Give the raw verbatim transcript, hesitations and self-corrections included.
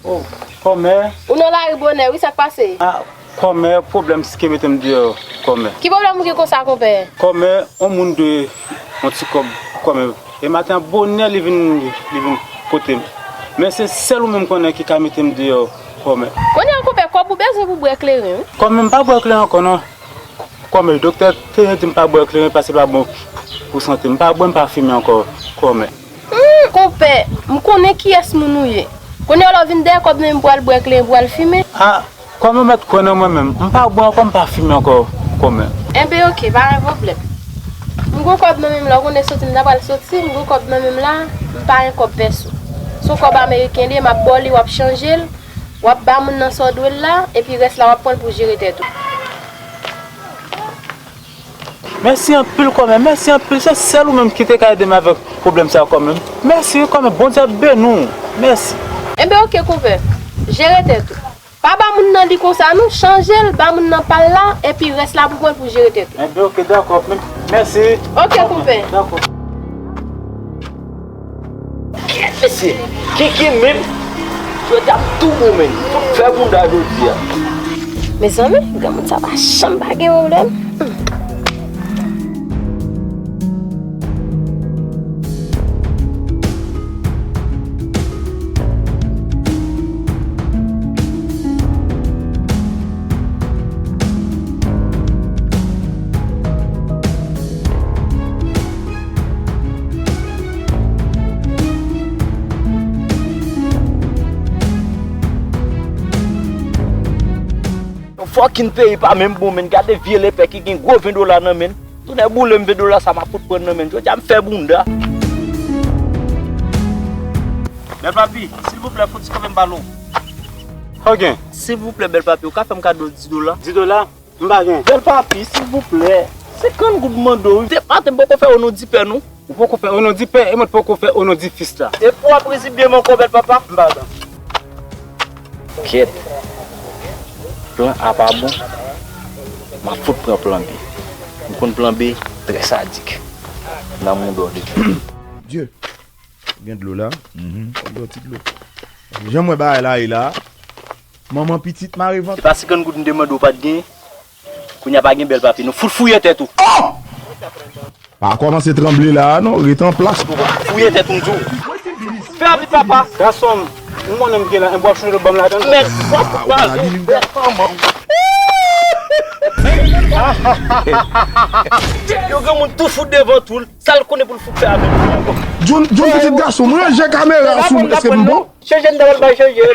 Oh, kòmè. Ou nan lari bonè, wi, sa k pase? Ah, kòmè, pwoblèm ki mete m deyò, kòmè. Ki pwoblèm ou gen konsa, konpè? Kòmè, yon moun dwe yon ti kòb, kòmè. E maten an bonè, li vin, li vin kote m. Men se sèl ou menm konnen ki ka mete m deyò, kòmè. Kounye a, konpè, kòb ou bezwen pou bwè kleren, wi. Kòmè, m pa bwè kleren ankò, non. Kòmè, doktè te di m pa bwè kleren paske l pa bon pou sante m. M pa bwè, m pa fimen ankò, kòmè. Hmm, konpè, m konnen kiyès moun ou ye. Kounye a, lè w vin dèyè kòb nan men m pou al bwè kleren, pou al fimen. Ah, kòmè, ou mèt kwè nan mwen menm. M pa bwè ankò, m pa fimen ankò, kòmè. Enben, oke, pa gen pwoblèm. M gon kòb nan men m la, ou konnen soti m ta pral soti, m gon kòb nan men m la, m pa gen kòb pèso. Se yon kòb ameriken li ye, m ap ba w li, w ap chanje l, w ap ba moun nan sa w dwe l la, epi rès la, w ap pran l pou w jere tèt ou. Mèsi anpil, kòmè. Mèsi anpil. Se sèl ou menm ki te ka ede m avèk pwoblèm sa a, kòmè. Mèsi, kòmè. Bondye ap beni w. Mèsi. Enben, oke, konpè. Jere tèt ou. Pa ba moun nan li konsa, non. Chanje l, ba moun nan pa l la, epi rès la pou pran l pou jere tèt ou. Enben, oke, dakò. Mèsi. Oke, konpè. Dakò. Kèt mesye, kenken menm, jodi a m tou bon menm, fout fè bounda jodi a. Mezanmi, granmoun sa pa janm pa gen pwoblèm. Hmm. Yon fucking peyi pa menm bon, menn. Gade vye lepè ki gen gwo ven dola nan menn. Tonnè boule m, ven dola sa m ap fout pran nan menn. Jodi a m fè bounda. Bèl papi, silvouplè, fout ti kanpe m pale w. Sa w gen? Silvouplè, bèl papi, ou ka fè m kado dis dola? Dis dola? M pa gen. Bèl papi, silvouplè. Senkant goud m mande w, wi. Se maten m poko fè o non di pè, non. Ou poko fè o non di pè, e mwen t poko fè o non di fis la. E pou w ap rezibye m ankò, bèl papa? M pa dan. Kèt. Plan A pa bon. M ap fout pran plan B. M konn plan B trè sadik. Nan moun dòde. Dye. Gen dlo la. Mhm. Yon ti dlo. Jan m wè bagay la ye la. Manman pitit mare vant. Se pa senkant goud m te mande w pa t gen. Kounye a pa gen bèl papi. Nou fout fouye tèt ou. Oh! Pa kòmanse tranble la a non, ret an plas. Fouye tèt ou m di w. Fè vit papa. Gason m, ou konnen m gen la, enben w ap chonje lòt ban m ladan l. Mèt, w ap pale. Mèt manman. Yo gen moun tou fout devan tou l. Sa l konnen pou l fout fè avè m ankò. John, John pitit gason, mwen ranje kamera sou mwen, èske m bon? Chanje m ta pral bay chanje.